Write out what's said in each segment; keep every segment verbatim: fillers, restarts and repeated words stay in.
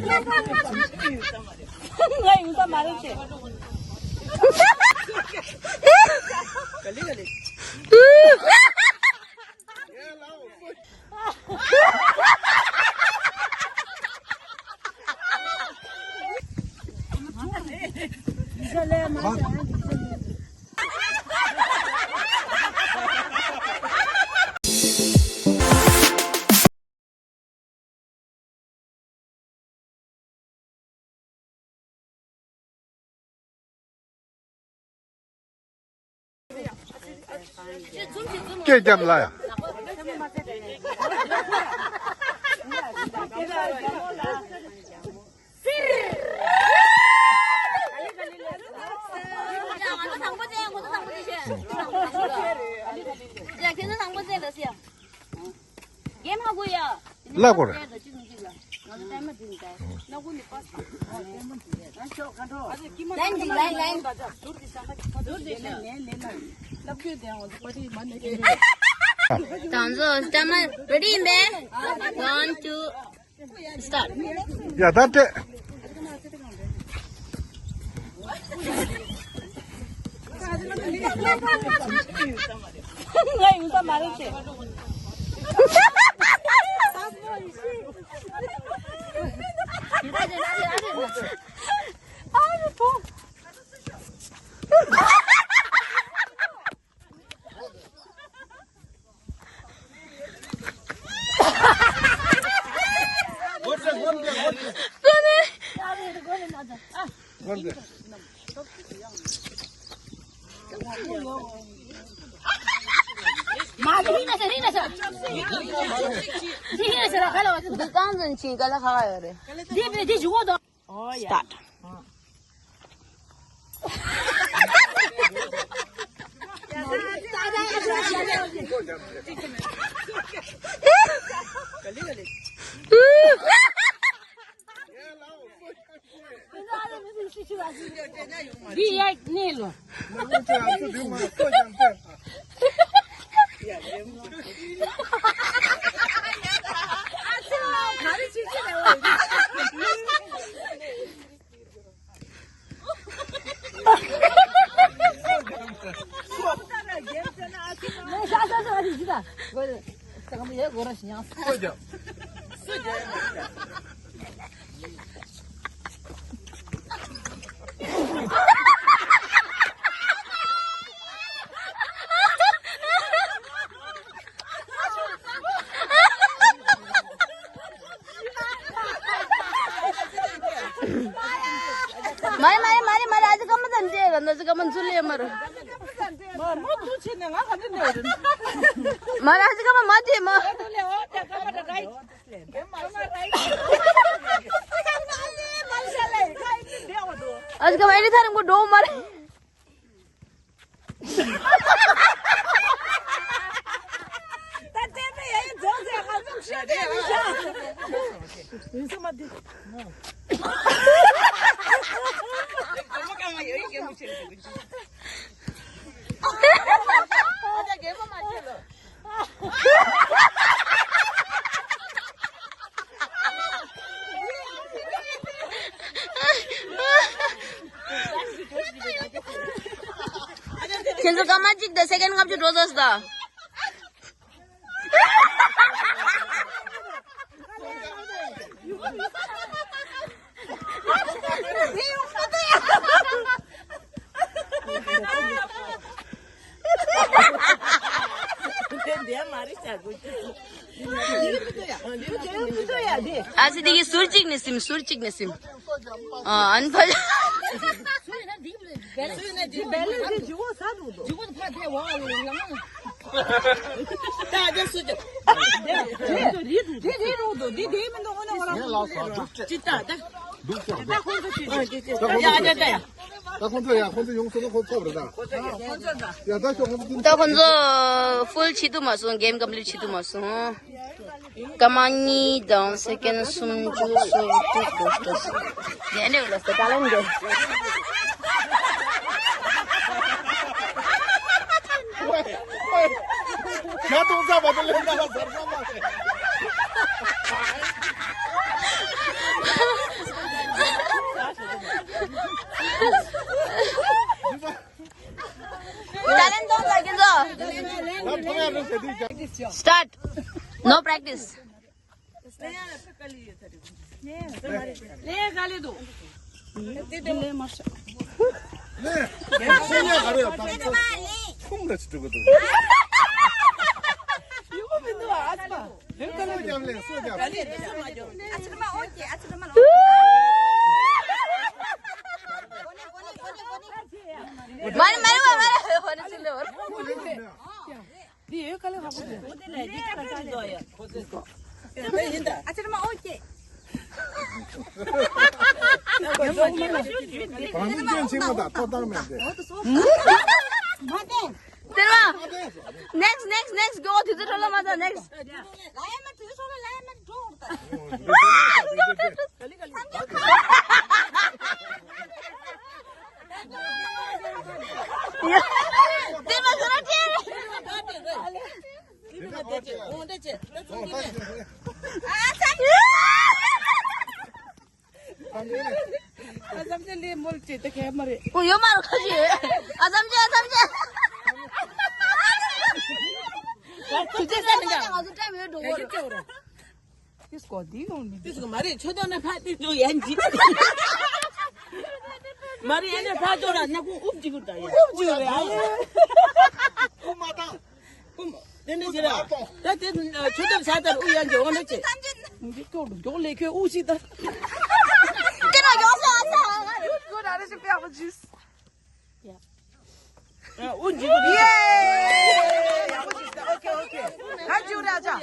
ང་ཡོང་ས་མ་རེད་ཅེས། སྐད་རྒྱབ་ལ་ཡ། ལ་གོ་རེ། དང་ཚོ་སྟ་མ་རེ་ཌི་ཡིན་པས། One, two, start. ཡ་ད་སྤྲད། ང་ཡོང་ས་མ་རེད་ཅེས། འདི་རྐང་འཛིན་ཆིང་ག་ལ་ཁ་ཁ་ཡོད་རེད། འདི་བས་འདི་ཞུ་གོ་དོ། Start. འདི་ཡ་གནས་ལོ། མ་རེད་མ་རེད་མ་རེད་མ་རེད། ཨ་ཅེ་ཀ་མ་དང་འདྲེས་ར། ཨ་ཅེ་ཀ་མ་འཛུལ་ལེ་མ་རེད། མ་མ་འདུག་བྱས་ནས་ང་ག་ནས་འདྲེས་རེད། མ་རེད། ཨ་ཅེ་ཀ་མ་མ་འདྲེས་མ། ཨ་ཅེ་ཀ་མ་ཨེ་རི་ཐ་རིང་པོ་འགྲོ་མ་རེད། ཁྱེད་ཚོ་སྐར་མ་གཅིག་དང་སེ་ཀན་ལྔ་བཅུ་འགྲོ་ཚར་སོང་ད། ཨ་ཙི་དེ་གི་ཟུར་གཅིག་ནས་སིམ། ཟུར་གཅིག་ནས་སིམ། ཨ་ཨན་ཕ། ད་ཁོང་ཚོ་ཡ་ཁོང་ཚོ་ཡོང་སོང་ན་ཁོ་ཚོ་རེད་ད། ད་ཁོང་ཚོ་ཡ་ཁོང་ཚོ་ཡོང་སོང་ན་ཁོ་ཚོ་ད་ཁོང་ཚོ་ཕུལ་བྱེད་ཐུབ་མ་སོང་། གེམ་ཀམ་པི་ལིཊ་བྱེད་ཐུབ་མ་སོང་། སྐར་མ་གཉིས་དང་སེ་ཀན་སུམ་ཅུ་སོ་དྲུག་འགྲོ་ཤག་དེ་འདྲ་ལ་ཟེར་ད་ལན་འདི། ཞག་སྟོང་ཚ་བ་དེ་ལས་ང་ལ་ཟེར་ས་མ་རེད། Start. No practice. Next, next, next. Go to the roller, mother. Next. ཨོ་ཡོད་མ་རེད་ཁ་ཅིག་ཨ་ཙམ་ཅིག་ཨ་ཙམ་ཅིག་དུས་ཚོད་ཟད་མི་འདྲ། ང་ཚོ་ཊའིམ་ཡོད་འགྲོ་གི་རེད། ཏིས་གོ་དི་ཡོང་ནི། ཏིས་གོ་མ་རེད། ཆོས་དོན་ནས་ཕ་ཏིས་ལོ་ཡན་ཅི། མ་རེད། ཡན་ནས་ཕ་ཅོ་ར་ནག་ཁུང་ཨུབ་ཅི་གུ་ད་ཡ། ཨུབ་ཅི་གུ་རེད། ཨ་ཡེ། ཨུབ་མ་དང་། ཨུབ། དེ་འདྲ་ཅི་ར། ད་དེ་ཆོས་དོན་ས་དར་ཨུ་ཡན་ཅི་འོང་འདྲ་ཅི། འདི་ཀྱོག་འདུག་ཀྱོག་ལས་ཁྱོད་ཨུ་ཅི་ད། ཀྱེ་ན་ཡོང་ས་ཨ་ས། Good, I should be able to juice. ཨུ་འཇིགས་གི་རེད། ཡེ། ཡག་པོ་ཞིག་ད། ཨོ་ཁེ་ཨོ་ཁེ། ད་འཇིགས་ར་ཅག་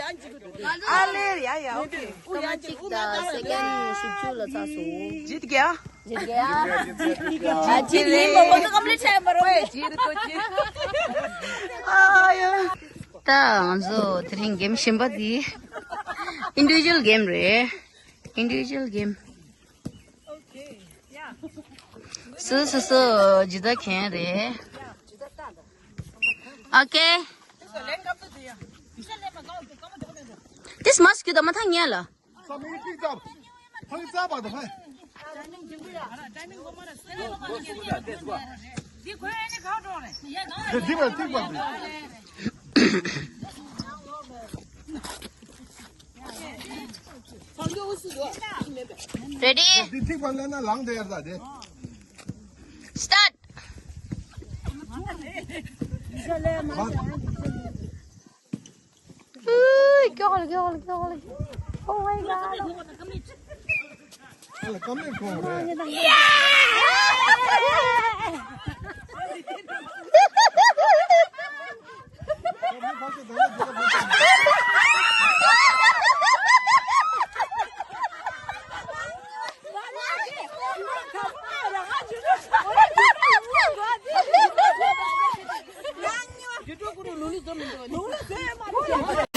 ཨ་ལེ། ཡ་ཡ། ཨོ་ཁེ། ཨུ་ཡ་ཅིག་ད་སེ་ཀེན་བཞི་བཅུ་ལ་ཚར་སོང་། ཇིད་ག་ཇིད་ག་ཇིད་ག་ཇིད་ལིང་གོ་གོ་ཏོ་ཀམ་ལེ་ཆེ་མ་རོ། ཨེ་ཇིད་གོ་ཇིད། ཨ་ཡ། ད་ང་ཚོ་དེ་རིང་གེམ་གཞན་པ་འདི་ཨིན་ཌི་བི་ཇུ་ཨལ་གེམ་རེད། ཨིན་ཌི་བི་ཇུ་ཨལ་གེམ། སོ་སོ་སོ་ཇི་ལྟར་མཁན་རེད། ཨོ་ཀེ། This must give the མ་ཐང་ཉལ་ལ། Ready? Start. Ooh, go, go, go, go. Oh my God.